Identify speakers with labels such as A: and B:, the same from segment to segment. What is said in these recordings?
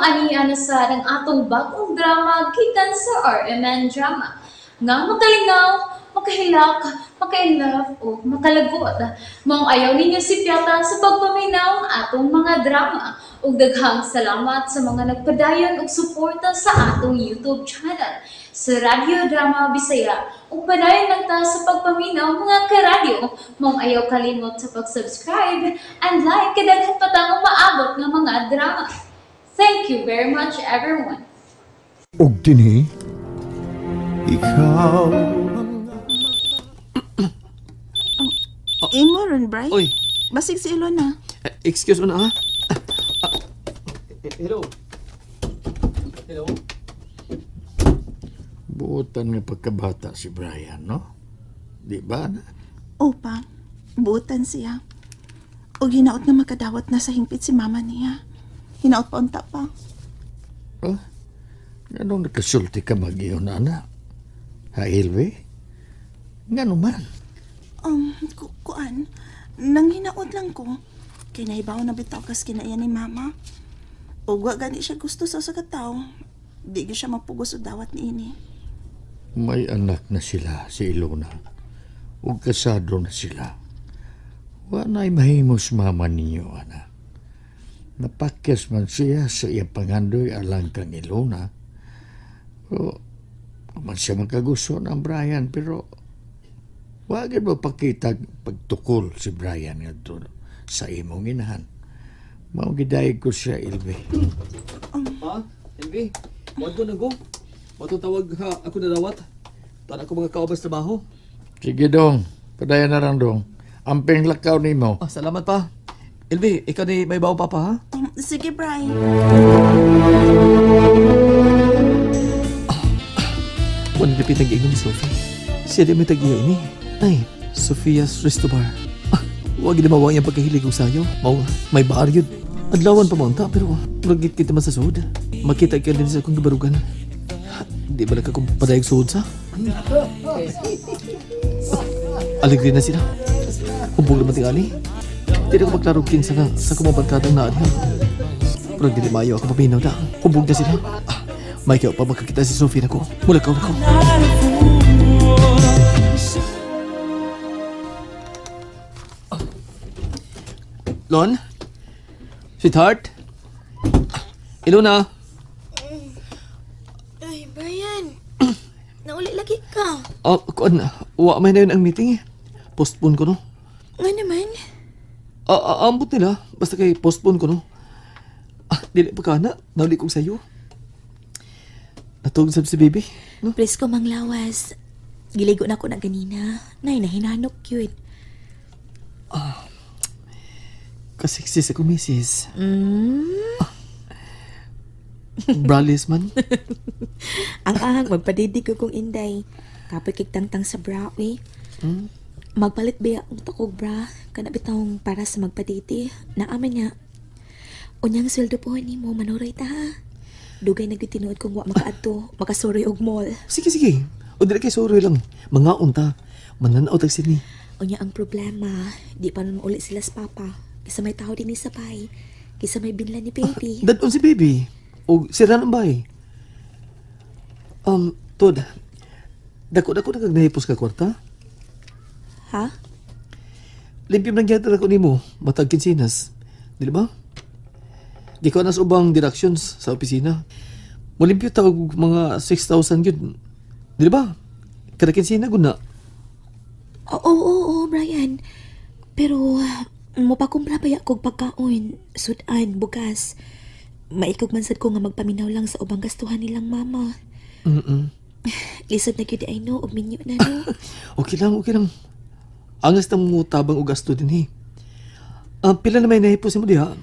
A: Ania na sad ang atong bagong drama gikan sa RMN Drama nga makalingaw, makahilak, maka-inlove o makalagot. Maong ayaw ninyo sipyata sa pagpaminaw ang atong mga drama. Ug daghang salamat sa mga nagpadayon og suporta sa atong YouTube channel sa Radyo Drama Bisaya. Ug padayon lang ta sa pagpaminaw, mga karadyo. Maong ayaw kalimot sa pag-subscribe and like kay daghan pa tang umaabot nga mga drama. Thank you very much, everyone.
B: Og dinhi
C: Ikaw.
D: Imo ron, Bray.
E: Oy.
D: Basig si Ilona.
E: Excuse mo na, ha? Hello. Hello.
B: Buotan nga pagkabata si Brian, no? Di ba na?
D: Opa, buotan siya. Og hinaot nga makadawat na sa hingpit si mama niya. Hinaot pa unta pa.
B: Oh? Nganong nakasulti ka mag-iyon, ana? Ha, Ilwe? Ngano man?
D: Kuan, nang hinaot lang ko. Kay nahibaw na bitaw kas kinaya ni mama. Ug wa gani siya gusto sa usa ka tawo. Di gyud siya mapugos og dawat niini.
B: May anak na sila, si Ilona. Ug kasado na sila. Wa na'y mahimos mama ninyo, ana. Napakyas man siya sa iyang pangandoy alang kang Ilona. Pero, man siya makagusto ng Brian, pero wa gyud mo pakita pagtukol si Brian ngadto sa imong inahan. Mao gidayeg ko siya, Ilve.
E: Ha? Elvi? Mo na go. Mo tawag ha, ako na dawat. Tan ako mga kaobas trabaho.
B: Sige dong, padayon na lang dong. Amping lakaw nimo.
E: Ah, salamat pa. Elvi, ikaw ni may bawo papa ha?
D: Sige, Bray.
E: Wala dapit ang giingon ni Sophie. Siya di may tag-iya ini. Ay, Sofia Restobar. Ah, wag gid mawang iyang pagkahilig og sayo. Mao, may baar yun. Adlawan pa maunta, pero murag kita man sa sud. Makita ka din sa akong gibarugan. Di ba ka kung padayag suod sa? Aligri na sila. Humbog naman tingali. Di na ko magklaro kinsa nga sa kumabarkadang naa diha. Murag dili maayo ako paminaw na. Humbog na sila. Ah, may pa makakita si Sophie nako. Mulakaw na ko. Lon? Sweetheart? Ilona?
F: Ay, Brian. Nauli lagi ka.
E: Oh, kuan, wa may na yun ang meeting eh. Postpone ko no.
F: Nga naman.
E: Ambot nila. Basta kay postpone ko no. Ah, dili pa ka na. Nauli kong sayo. Natug sab si baby. No?
F: Presko mang lawas. Giligo na ko na ganina. Nay, nahinanok yun.
E: Kasiksis ako, misis.
F: Mm.
E: Bralis man.
F: Ang ahang, magpadidig ko kong inday. Kapoy kig tangtang sa bra, eh.
E: Hmm?
F: Magpalit ba ang takog bra? Kana bitawng para sa magpaditi. Naaman niya. Unyang sweldo po ni mo, manuray ta ha. Dugay na gyud tinuod kong wa makaadto, makasuroy og mall.
E: Sige, sige. O dili kay suroy lang. Mga unta. Mananaw tag sini.
F: Unya ang problema, di pa nun mauli sila sa papa. Kisa may tao din sa bay. Kisa may binla ni baby.
E: Dadon si baby. O sira ng bay. Tod. Dako-dako na kag nahipos ka kwarta.
F: Ha?
E: Limpyo lang gyud ako nimo, matag kinsinas. Dili ba? Di ko nas ubang deductions sa opisina. Molimpyo ta og mga 6,000 gyud. Dili ba? Kada kinsina gud na.
F: Oo, oo, oo, Brian. Pero, mopakumpra pa kog pagkaon, sudan, bugas. Maikog man sad ko nga magpaminaw lang sa ubang gastuhan nilang mama.
E: Mm.
F: Lisod na gyud ay no, og minyo na no.
E: Okay lang, okay lang. Angas na mo tabang og gasto din eh. Pila na may nahipos mo diha?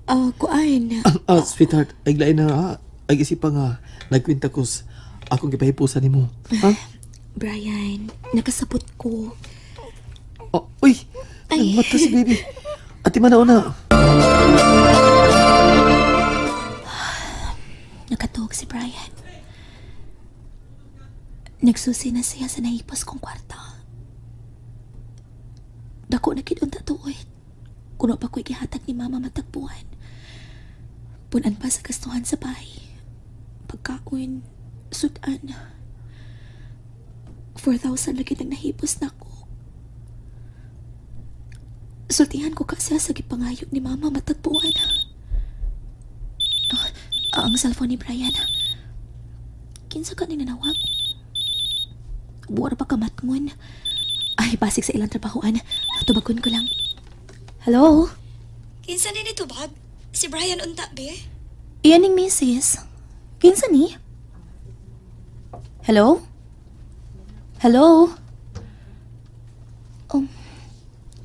F: Ah, kuan.
E: Sweetheart, ay lain na ha. Ay isip pa nga, nagkwenta ko sa akong gipahipusan nimo. Ha?
F: Brian, nakasabot ko.
E: Oh, uy!
F: Ay.
E: Nagmata si baby. Ate man na.
F: Nakatuog si Brian. Nagsusi na siya sa nahipos kong kwarta. Dako na gid unta tuoy. Kuno pa ko'y gihatag ni mama matagbuhan. Punan pa sa gastuhan sa bahay. Pagkaon, sudan. 4,000 lagi nang nahipos na ako. Sultihan ko kasi sa gipangayo ni Mama matagpuan. Oh, ang cellphone ni Brian. Kinsa ka ning nanawag? Buwar pa kamatngon. Ay, basig sa ilang trabahoan. Tubagon ko lang. Hello?
C: Kinsa ni nitubag? Si Brian unta, be?
F: Iyan ning misis. Kinsa ni? Hello? Hello?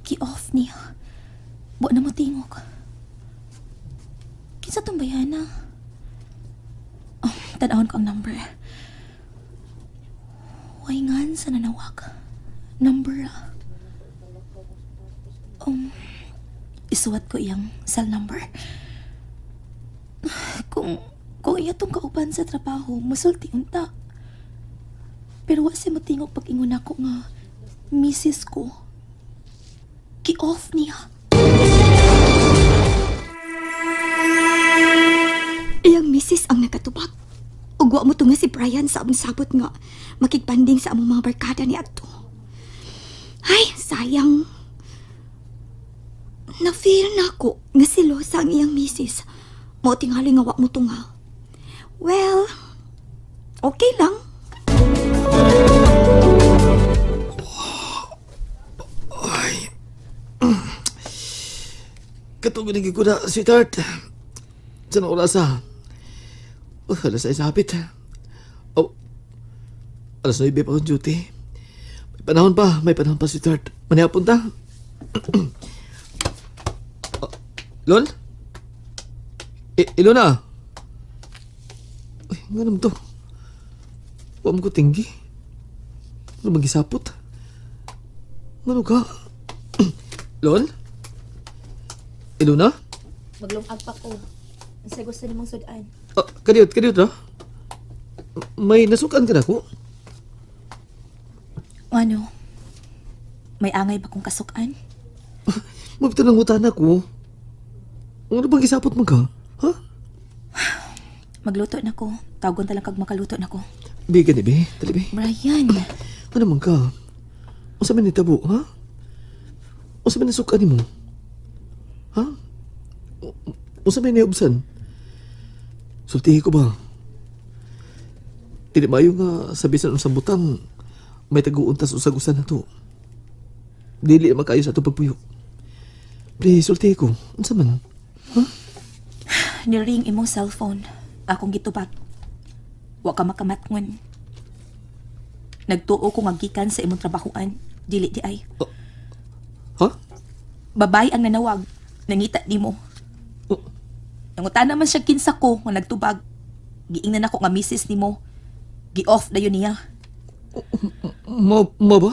F: Ki-off niya. Buwa na mo tingog. Kinsa tong bayana? Oh, tan-awon ko ang number. Way ngan sa nanawag. Number ah. Isuwat ko iyang cell number. Kung iya tong kauban sa trabaho, musulti unta. Pero wa siya motingog pag ingon ako nga misis ko. Ki-off niya.
C: Iyang misis ang nakatubag. Ugwa mo to nga si Brian sa among sabot nga makigbanding sa among mga barkada ni adto. Ay, sayang. Na-feel na ako nga si Losa ang iyang misis. Mao tingali nga wa mo to nga. Well, okay lang.
E: Ay. Katong ginigig ko na, sweetheart. Saan ang orasa? Oh, alas 6 hapit. Oh, alas 9 pa akong duty. May panahon pa, sweetheart. Manihapon ta. Oh, Lon? Ilona? Uy, nga naman to. Huwag mo ko tinggi. Ano mag-isapot? Ano ka? Lon? Ilona?
F: Maglungag pa ko. Ang sa gusto nimong sudan.
E: Ah, kadiyot ra? May nasukan ka na ko?
F: Ano? May angay ba kong kasukan?
E: Mabito ng utan ako. Ano bang isapot mo ka? Ha?
F: Magluto na ko. Tawagon talang kag makaluto na ko.
E: Bi, gani, bi. Dali, bi.
F: Brian.
E: Ano man ka? Unsa man nitabo, ha? Unsa man nasukan nimo? Ha? Unsa man niubsan? Sultihi ko ba? Dili maayo nga sa bisan unsang butang may taguuntas usag-usan na to. Dili makayo sa atong pagpuyo. Please, sultihi ko. Unsa man? Ha?
F: Niring imong cellphone. Akong gitubag. Wa ka makamatngon. Nagtuo ko nga gikan sa imong trabahoan. Dili di ay.
E: Oh. Ha?
F: Babay ang nanawag. Nangita nimo.
E: Oh.
F: Nangutan naman siya kinsa ko nga nagtubag. Giingnan ako nga misis nimo. Gi-off dayon niya.
E: Ma ba?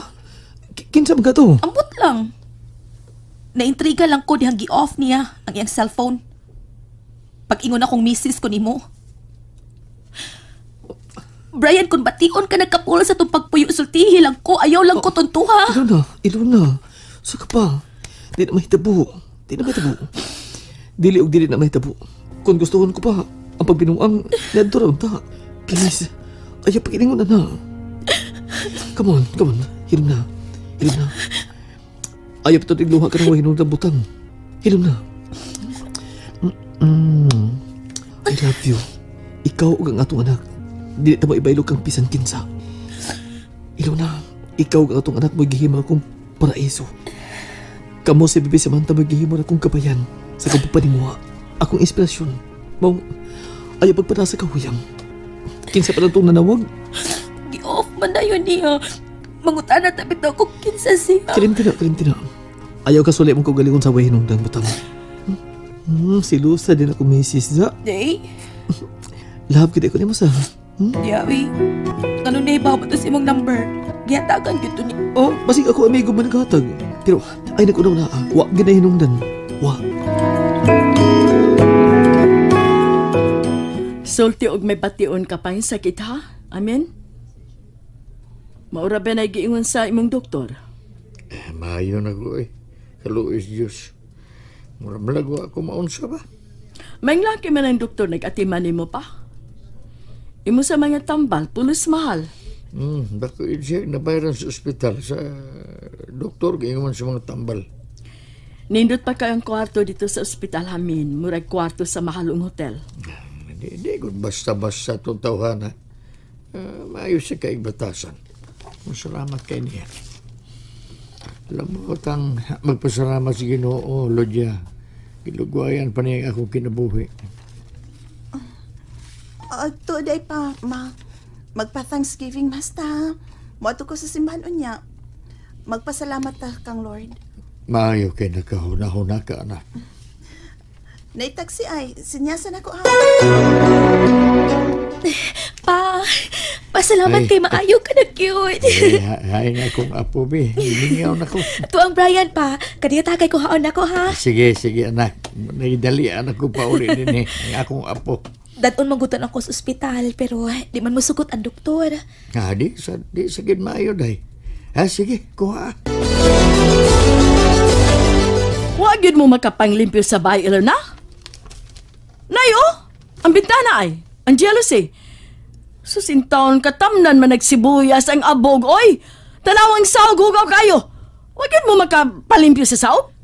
E: Kinsa man ka to?
F: Ambot lang. Naintriga lang ko dihang gi-off niya ang iyang cellphone. Pag-ingon akong misis ko nimo. Brian, kung bation ka nagkapula sa itong pagpuyo, sultihi lang ko. Ayaw lang ko tuntuha.
E: Ilona. Sa ka pa. Di na mahitabo. Di na mahitabo. Dili og dili na mahitabo. Kung gustuhon ko pa, ang pagbinuang, niadto ra unta. Please, ayaw pakiningon na na. Come on. Hilom na. Ayaw pa ito igluha ka ng wahinong butang. Hilom na. I love you. Ikaw ug ang atong anak. Dili ta mo ibaylog kang pisan kinsa. Ilona, ikaw ug ang atong anak mo gihimo akong paraiso. Kamo si Bibi Samantha mo gihimo akong kabayan sa akong pagpanimuha. Akong inspirasyon. Mao, ayaw pagpada sa kahuyang. Kinsa pa lang itong nanawag?
F: Gi-off man na yun niya. Mangutana tabi to kung kinsa siya.
E: Kalimti na. Ayaw ka suli mong kaugalingon sa wahinong dang butang. Silusa din ako, Mrs. Za.
F: Day?
E: Love kita ko ni mo sa.
F: Yawi. Ano na iba ba ito sa imong number? Gihatagan gito ni...
E: Oh, basig ako amigo man naghatag. Pero, ay nag-unaw na. Wa ginahinungdan. Wa.
G: Sulti og may bation ka pa yung sakit ha? Amen? Maura ba na giingon sa imong doktor?
B: Eh, maayo na ko eh. Kaluis Diyos. Mura malago ako maunsa ba?
G: May laki man ang doktor nag-atiman nimo pa. Imo sa mga tambal, pulos mahal.
B: Dako yun siya nabayaran sa ospital sa doktor kaya man sa mga tambal.
G: Nindot pa kayong kwarto dito sa ospital hamin, murag kwarto sa mahalong hotel.
B: Hindi, hindi ko basta-basta itong tawhana. Maayos siya kay batasan. Masalamat kay niya. Alam mo, tang magpasalamat sa Ginoo, Lodya. Gilugwayan pa niya ang akong kinabuhi.
D: Adto day pa, ma. Magpa-Thanksgiving mass ta. Moadto ko sa simbahan unya. Magpasalamat ta kang Lord.
B: Maayo kay nakahuna-huna ka, anak.
D: Naitaksi ay, sinyasan ako ha.
F: Pa, pasalamat
B: Ay.
F: kay maayo ka na cute.
B: Eh, hay na akong apo, bi. Hilingaw na ko.
F: Tuang Brian pa, kaniya tagay ko haon nako ha.
B: Sige, sige, anak. Naidali, anak ko pa uli din eh. Ang akong apo.
F: Dadon magutan ako sa ospital pero di man mosugot ang doktor.
B: Ah, di sa gid maayo, day. Ha, sige, kuha.
G: Wa gyud mo makapanglimpyo sa bahay, Ilona? Nay, oh! Ang bintana ay. Ang jealousy. Sus, in taon katamnan man nagsibuyas ang abog, oy! Tanawang saog, hugaw kayo! Wa gyud mo makapalimpyo sa saog?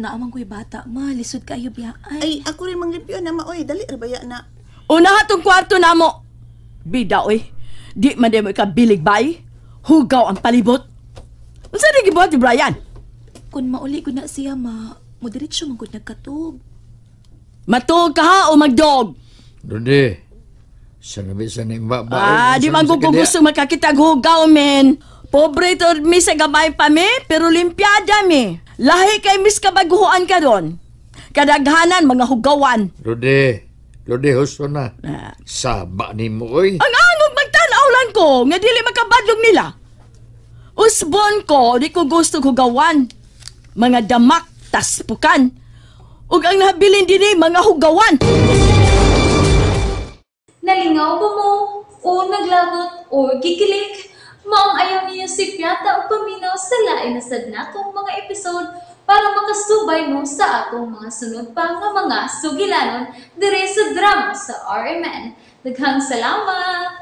F: Naamang ko'y bata ma, lisod kayo biyaan.
D: Ay, ako rin manglimpyo na ma. Oy, dali ra baya na.
G: Una tong kwarto namo. Bida, oy. Di man di mo ikabilig bay. Hugaw ang palibot. Unsa di gibuhat ni Brian?
F: Kung mauli ko na siya ma, mo diretso man gud nagkatug.
G: Matuog ka ha o magdog?
B: Dode, sa nabi sa nimba ba?
G: Ah, di man ko gusto makakita og hugaw, men. Pobre to mi sa gabay pa mi, pero limpiada mi. Lahi kay mis kabaguhoan ka ron. Kadaghanan mga hugawan.
B: Dode, Dode, husto na.
G: Ah.
B: Saba ni mo, oy.
G: Ang angog magtanaw lang ko, nga dili makabadlong nila. Usbon ko, di ko gusto hugawan. Mga damak, taspukan. Ug ang nabilin dinhi mga hugawan.
A: Nalingaw ba mo? O naglagot o gikilig? Maong ayaw niyo si Piata o paminaw sa lain na sad natong mga episode para makasubay mo sa atong mga sunod pa nga mga sugilanon dire sa drama sa RMN. Daghang salamat!